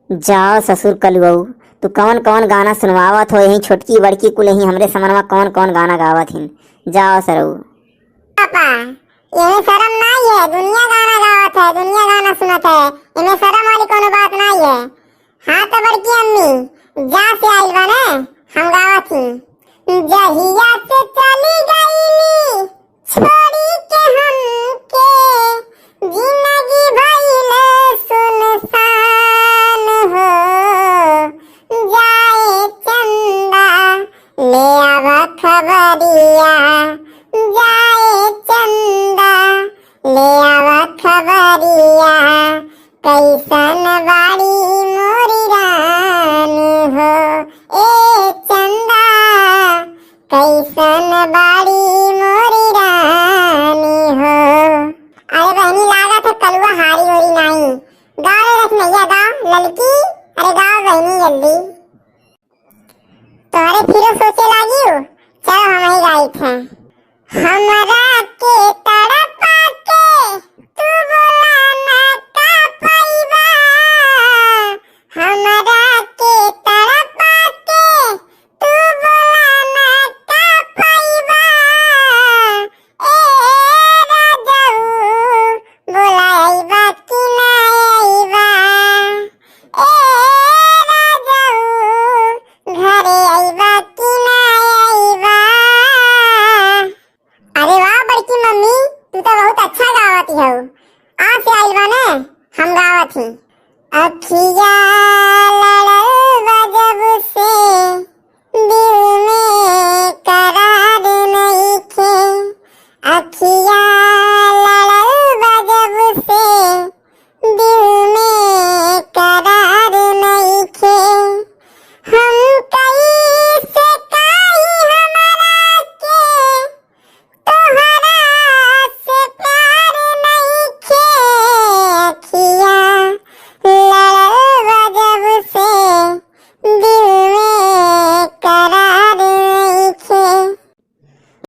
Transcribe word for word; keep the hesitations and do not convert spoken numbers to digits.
जाओ ससुर कलुआऊ, तू कवन कवन गाना सुनवावत हो, यही छोटकी बड़की कुल यही हमरे समनवा कवन कवन गाना गावत हिन। जाओ सरऊ। पापा, एमे शरम नाई है, दुनिया गाना गावत है, दुनिया गाना सुनत है, एमे शरम वाली कोनो बात नाई है। हाँ तो बड़की अम्मी, जा से आइल बा ने, हम गावत ही। जहिया से चली गईली छोड़ी के हमके, जिंदगी भइल सुनसान हो। जाए चंदा, ले आवा खबरिया, जाए चंदा, ले आवा खबरिया, कैसन बाड़ी मोरी रानी हो। ए चंदा, कैसन बाड़ी मोरी रानी हो। अरे बहनी, लागत है कलुआ हारी होरी नाई। गाओ रे रखनैया, गाओ ललकी, अरे गाओ बहनी जल्दी। तोहरे फिरो सोचे लागियो, चलो हम ही गाइत हैं। हमरा के तड़पा के तू बोला ना का पइबा, हमरा के तड़पा के तू बोला ना का पइबा, ए राजाऊ, बोला अइबा कि ना अइबा, ए राजाऊ, घरे अइबा कि ना अइबा। अरे वाह बड़की मम्मी, तू तो बहुत अच्छा गावत हऊ। आ से आइल बा ने, हम गावत ही। अखिया लड़ल बा जब से, दिल में करार नइखे। अखिया